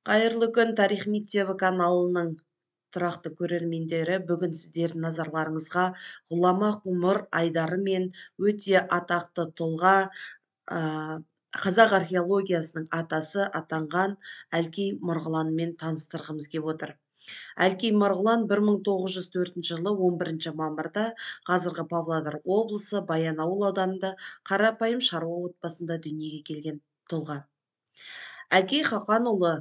Қайырлы күн, Тарих мектебі каналының тұрақты көрермендері. Бүгін сіздердің назарларыңызға ғұлама ғұмыр айдарымен өте атақты тұлға, қазақ археологиясының атасы атанған Әлкей Марғұланмен таныстырғымыз кеп отыр. Әлкей Марғұлан 1904 жылы 11 мамырда қазіргі Павлодар облысы Баянауыл ауданында қарапайым шаруа отбасында дүниеге келген тұлға. Әлкей Хақанұлы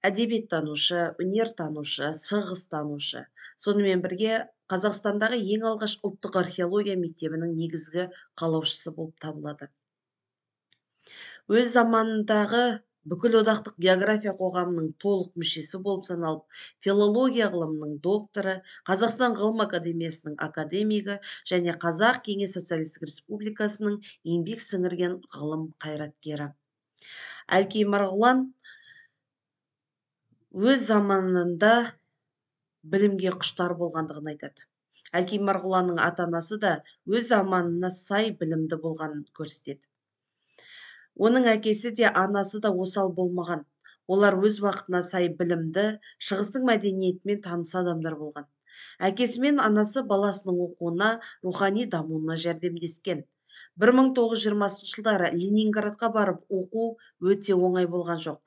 әдебиеттанушы, өнертанушы, шығыстанушы. Сонымен бірге Қазақстандағы ең алғаш ұлттық археология мектебінің негізгі қалаушысы болып табылады. Өз заманындағы бүкілодақтық география қоғамының толық мүшесі болып саналып, филология ғылымының докторы, Қазақстан ғылым академиясының академигі және Қазақ Кеңес Социалистік Республикасының еңбек сіңірген ғылым қайраткері. Әлкей Марғұлан өз заманында білімге құштар болғандығын айтады. Әлкей Марғұланның ата-анасы да өз заманына сай білімді болғанын көрсетеді. Оның әкесі де анасы да осал болмаған. Олар өз уақытына сай білімді, шығыстың мәдениетімен таныс адамдар болған. Әкесі мен анасы баласының оқуына, рухани дамуына жәрдемдескен. 1920 жылдары Ленинградқа барып оқу өте оңай болған жоқ.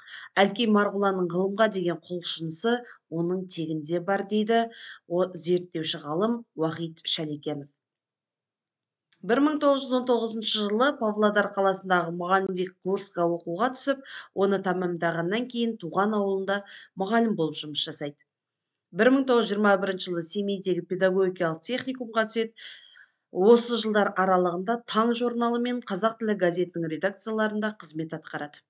Әлкей Марғұланның ғылымға деген құлшынысы оның тегінде бар, дейді зерттеуші ғалым Уахит Шалекенов. 1919 жылы Павлодар қаласындағы мұғалімдік курсқа оқуға түсіп, оны тәмамдағаннан кейін туған ауылында мұғалім болып жұмыс жасайды. 1921 жылы Семейдегі педагогикалық техникумға түседі. Осы жылдар аралығында Таң журналы мен Қазақ тілі газетінің редакцияларында қызмет атқарады.